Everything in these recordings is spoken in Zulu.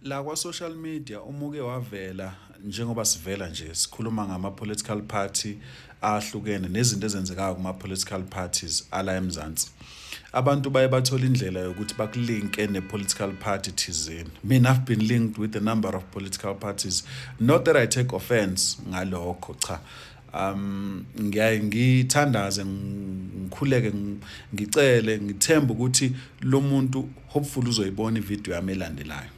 La kwa-social media umuke wavela, njengoba sivela nje sikhuluma ngama-political party ahlukene nezinto ezenzekayo kuma-political parties ala eMzansi, abantu baye bathola indlela yokuthi bakulinke ne-political party thizeni. Mina, I've been linked with a number of political parties. Not that I take offense ngalokho, cha. Ngiyaye ngithandaze, ngikhuleke, ngicele, ngithemba ukuthi lo muntu hopefully uzoyibona ivideo yami elandelayo.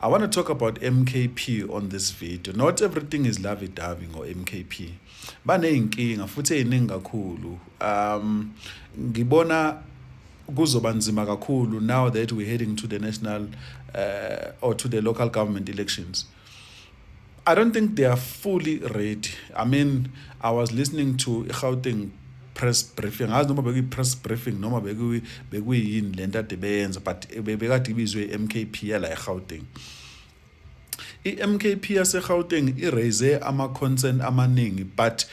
I want to talk about MKP on this video. Not everything is lovey-dovey ngo-MKP. Baneyinkinga futhi eziningi kakhulu. Ngibona kuzoba nzima kakhulu now that we're heading to the national or to the local government elections. I don't think they are fully ready. I mean, I was listening to Gauteng press briefing. Angazi noma bekuyi press briefing noma bekuyini lento ade beyenza, but bekade ibizwe MKP yala eGauteng. I-MKP yaseGauteng i-raise ama-concern amaningi, but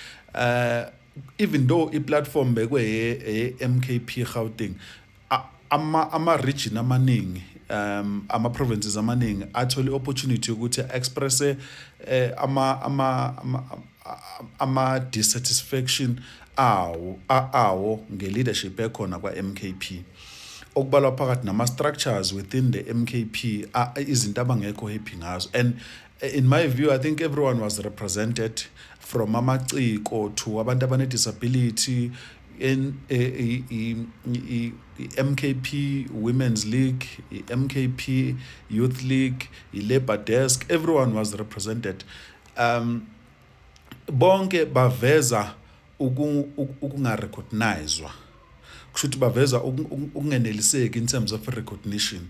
even though i-platform bekwe MKP Gauteng, ama region amaningi, ama provinces amaningi athole opportunity ukuthi express ama dissatisfaction awo nge-leadership ekhona kwa MKP, okubalwa phakathi nama structures within the MKP, izinto abangekho happy ngazo. And in my view, I think everyone was represented, from amaciko to abantu abane disability in i-MKP Women's League, i-MKP Youth League, i-Labor Desk. Everyone was represented. Bonke baveza ukungarecognizwa, kusho ukuthi baveza ukungeneliseki in terms of recognition.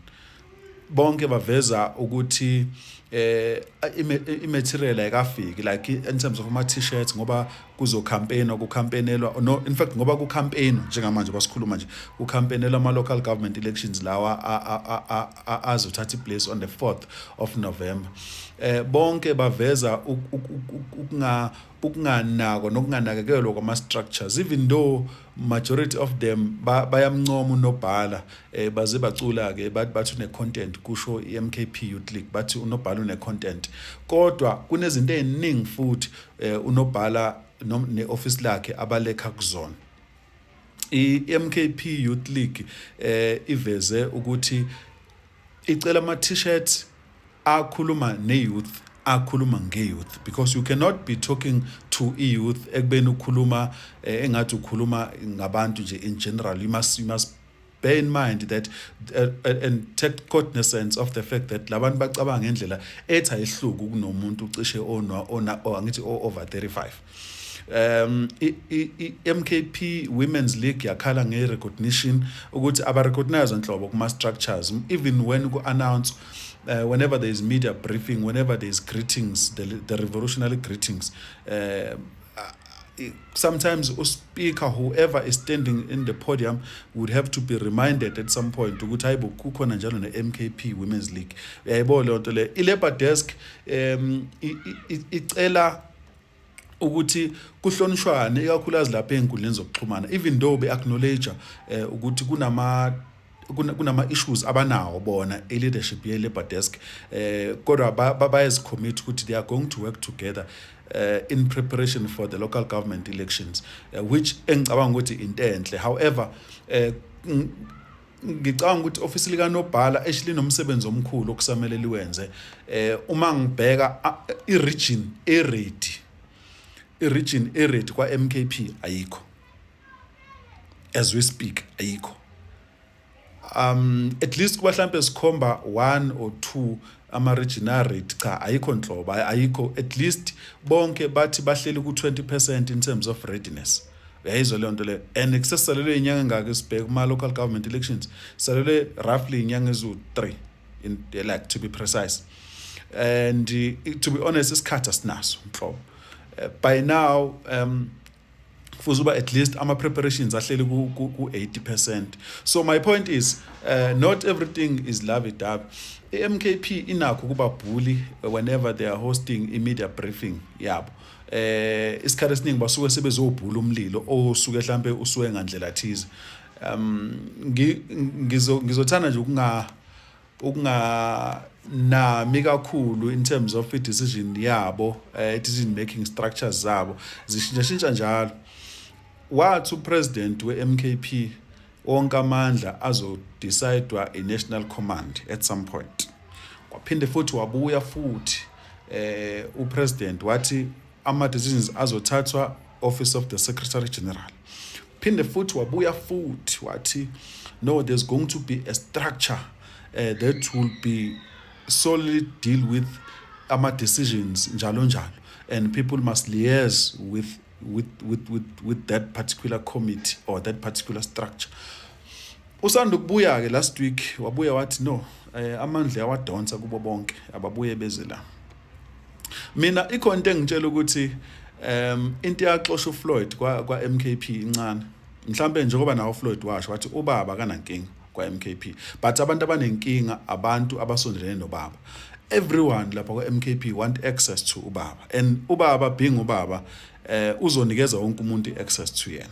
Bonke baveza ukuthi i-material ayikafiki, like in terms of ama t-shirts, ngoba kuzo campaign, kucampaignelwa, no, in fact ngoba ku campaign njengamanje basikhuluma nje, kucampaignelwa ama local government elections lawa azothatha place on the 4th of November. Bonke baveza ukunganako nokunganakekelwa kwama structures, even though majority of them bayamncoma unobhala. Baze bacula ke, bathi une content, kusho iMKP Youth League, bathi unobhala une content, kodwa kunezinto eziningi futhi unobhala neoffice lakhe abalekha kuzona. I-MKP Youth League iveze ukuthi icela ama t-shirts akhuluma ne-youth, akhuluma nge-youth, because you cannot be talking to i-youth ekubeni ukhuluma engathi ukhuluma ngabantu nje in general. You must bear in mind that and take cognizance of the fact that labantu bacabanga ngendlela ethi ayihluki kunomuntu ucishe ona angithi over 35. I-MKP Women's League yakhala nge-recognition, ukuthi aba-recognize nhlobo kuma-structures, even when ku-announce, whenever there is media briefing, whenever there is greetings, the revolutionary greetings, sometimes speaker, whoever is standing in the podium, would have to be reminded at some point ukuthi hayibo, kukhona njalo ne-MKP Women's League. Uyayibona leyo nto le. I-Labor Desk icela ukuthi kuhlonishwane, ikakhulukazi lapha ey'nkundleni zokuxhumana, even though be-acknowledge ukuthi kunama issues abanawo bona i-leadership ye-Labor Desk, kodwa bayazicommit ukuthi they are going to work together in preparation for the local government elections, which engicabanga ukuthi into enhle. However, ngicabanga ukuthi ofisi likanobhala esilinomsebenzi omkhulu okusamele liwenze. Uma ngibheka i-region e-ready, i-region e-ready kwa MKP ayikho as we speak, ayikho. At least kuba mhlambe sikhomba one or two ama regional rate, cha, ayikho nhlobo, ayikho. At least bonke bathi bahleli ku 20% in terms of readiness. Uyayizwa leyo nto leyo? And kusesalelwe inyanga engaki sibheke kuma local government elections? Salelwe roughly inyanga ezu-3 in, like, to be precise. And to be honest, isikhathi asinaso nhlobo. By now kufuze uba at least ama preparations ahleli ku 80%. So my point is, not everything is lovey dovey. I-MKP inakho kuba bully whenever they are hosting i-media briefing yabo. Isikhathi esiningi basuke sebezobhula umlilo osuke mhlambe usuke ngandlela thize. Ngizothanda nje ukunga Nami kakhulu in terms of i-decision yabo, decision making structures zabo zishintsha shintsha njalo. Wathi upresident we-MKP wonke amandla azodecidwa i-national command at some point. Kwaphinde futhi wabuya futhi upresident wathi ama decisions azothathwa office of the secretary general. Phinde futhi wabuya futhi wathi, no, there's going to be a structure that will be solely deal with ama decisions njalo njalo, and people must liaise with that particular committee or that particular structure. Usanda ukubuya ke last week, wabuya wathi, no, amandla yawadonsa kubo bonke, ababuye beze la. Mina ikhona into engitshela ukuthi into yaxosha uFloyd kwa MKP incane. Mhlambe njengoba nawo uFloyd washo wathi ubaba kanankinga kwa MKP, but abantu abanenkinga abantu abasondelene nobaba. Everyone lapha kwa MKP want access to ubaba, and ubaba being ubaba, uzonikeza wonke umuntu access to yena.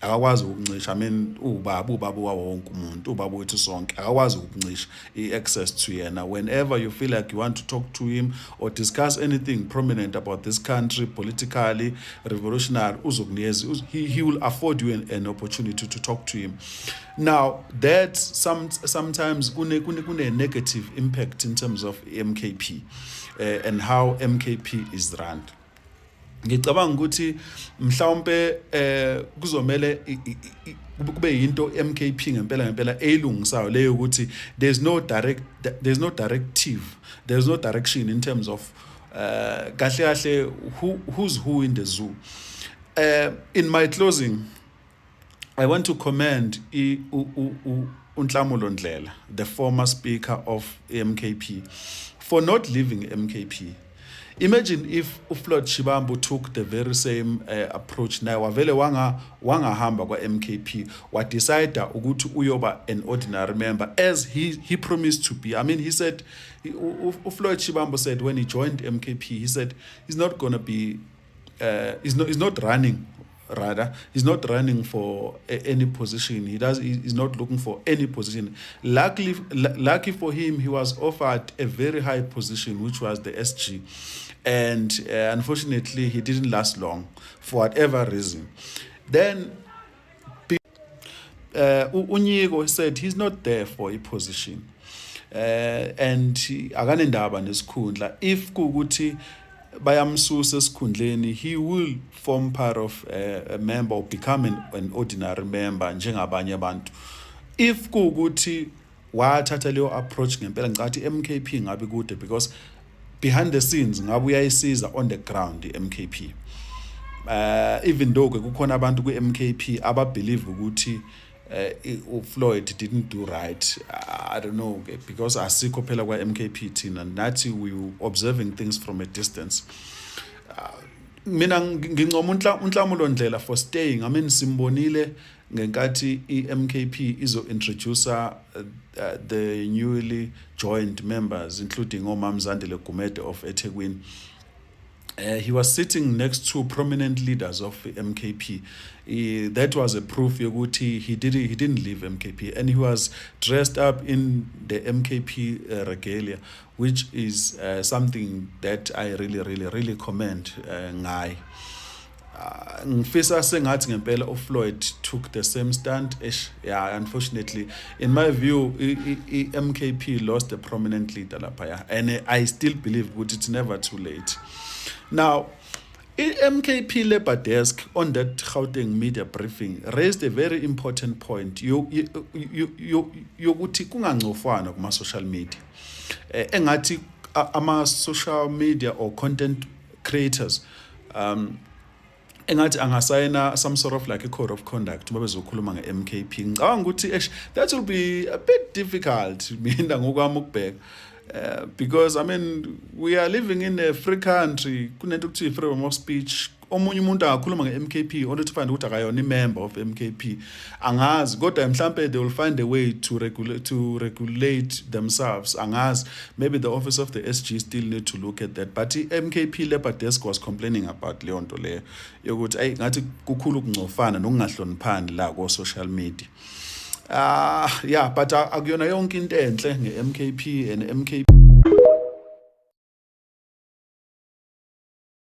Akakwazi ukuncisha. I mean, ubaba wawo wonke umuntu, ubaba wethu sonke. Akakwazi ukuncisha i-access to yena. Whenever you feel like you want to talk to him or discuss anything prominent about this country, politically, revolutionary, uzokunikeza, he will afford you an opportunity to talk to him. Now that sometimes kune negative impact in terms of MKP and how MKP is run. Ngicabanga ukuthi mhlawumbe kuzomele kube yinto MKP ngempela ngempela eyilungisayo leyo, ukuthi there's no directive, there's no direction in terms of kahle kahle who's who in the zoo. In my closing, I want to commend uNhlamulo Ndhlela, the former speaker of MKP, for not leaving MKP. Imagine if uFloyd Shivambu took the very same approach naye, wavele wangahamba kwa-MKP, wadecide ukuthi uyoba an ordinary member as he promised to be. I mean, he said, uFloyd Shivambu said when he joined MKP, he said he's not going to be he's not running, rather he's not running for any position. He's not looking for any position. Lucky for him, he was offered a very high position, which was the SG, and unfortunately he didn't last long for whatever reason. Then uNyiko said he's not there for a position and akanendaba nesikhundla. If kuukuthi bayamsusa esikhundleni, he will form part of a member or become an ordinary member njengabanye abantu. If kuukuthi wathatha leyo approach ngempela, ngicathi MKP ngabe kude, because behind the scenes ngabe uyayisiza on the ground iMKP, even though ke kukhona abantu kwi-MKP ababelieve ukuthi uFloyd didn't do right. I don't know ke, because asikho phela kwa MKP thina, nathi we observing things from a distance. Mina ngincoma uNhlamulo Ndhlela for staying. I mean, simbonile ngenkathi iMKP izo introduce the newly joined members, including oMam Zandile Gumede of eThekwini. He was sitting next to prominent leaders of MKP. That was a proof yokuthi he didn't leave MKP, and he was dressed up in the MKP regalia, which is something that I really, really, really commend ngaye. Ngifisa sengathi ngempela uFloyd took the same stand. Ish, yeah, unfortunately, in my view, i-MKP lost a prominent leader laphaya, and I still believe ukuthi it's never too late. Now, i-MKP Labor Desk on that Gauteng media briefing raised a very important point yokuthi kungangcofwana kuma social media. Engathi ama social media or content creators engathi angasayina some sort of like a code of conduct uma bezokhuluma nge-MKP. Ngicabanga ukuthi, eish, that will be a bit difficult, mina ngokwami ukubheka, because, I mean, we are living in a free country, kunento kuthiwa freedom of speech. Omunye umuntu angakhuluma nge-MKP only to find ukuthi akayona i-member of MKP. Angazi, kodwa mhlambe they will find a way to regulate themselves. Angazi, maybe the office of the SG still need to look at that, but i-MKP Labor Desk was complaining about leyo nto leyo yokuthi ayi, ngathi kukhulu ukungcofana nokungahloniphani la ko social media. Ah, yeah, but akuyona yonke into enhle nge-MKP and MKP.